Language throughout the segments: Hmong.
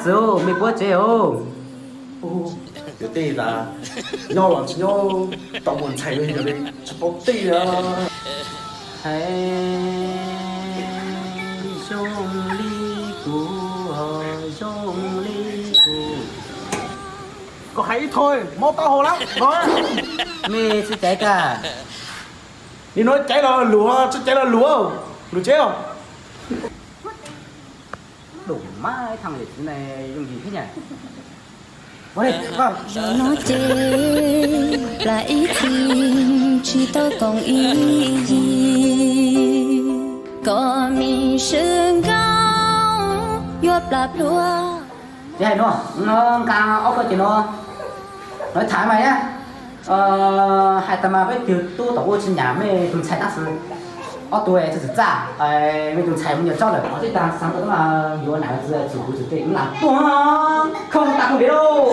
Txiv, mej puab tsev os. Yuav tej tas nyob los tsis nyob, tau mus ntxhais yog li tsis paub tej os. Hais zoo li kuv, zoo li kuv. Koj hais ib thoj mob taub hau lawm. Mej tsis caiv kag. Nim no caiv los luag, tsis caiv los luag, luag tsev os. Dum mas ib thaj txiv ne, yooj yim thiab nyaj. Zaum no ces plam ib txhis tsis tau koom ib yig, kom mej sib nkaug yuav plam plhuav. Ces hais no, nqa ob ko ces no, no tham mas, hais tas mas peb tug tub tom ua tsis nyam mej tus ntxhais tab sis ob tug txawm txawm txaj, mej tus ntxhais mus nyuam txob lawm, qhov tseeb tas xav tau mas yuav nam txiv txwm kuv txwm tej lam tuag khoom tas khoom dev lauj.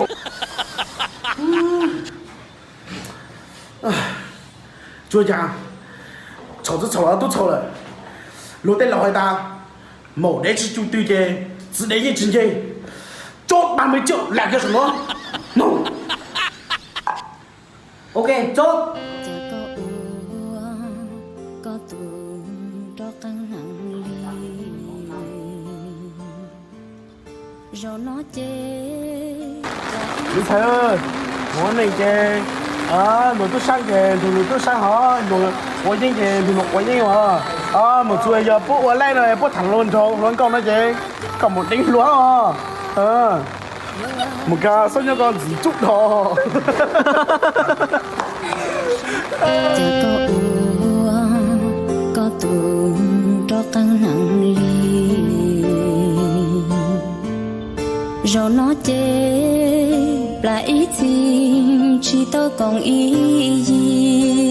Tsuas cas txhaum txhaum los tub txhaum lawm. Luag tej laus hais tas maum dev tsis cu tw ces txiv dev yeej tsis nceg. Tsob ba me coj lam kiag saum no. Ok, tsob. Cas koj ua koj tus nrov qeeb heev li. Zaum no ces lub txhais, ua neej ces luag tub saab ces nrug luag tub saab hov, luag quav yeeb ces nrug luag quav yeeb os. Mus txug yog puab ua laib no puab tham luag nraug luag nkauj no ces koj mus deev hluas os. Mus kag xob nyob koj ntxiv tsuj dhos. Cas koj ua koj tus nrov qeeb heev li. Zaum no ces plam ib txhis tsis tau koom ib yig.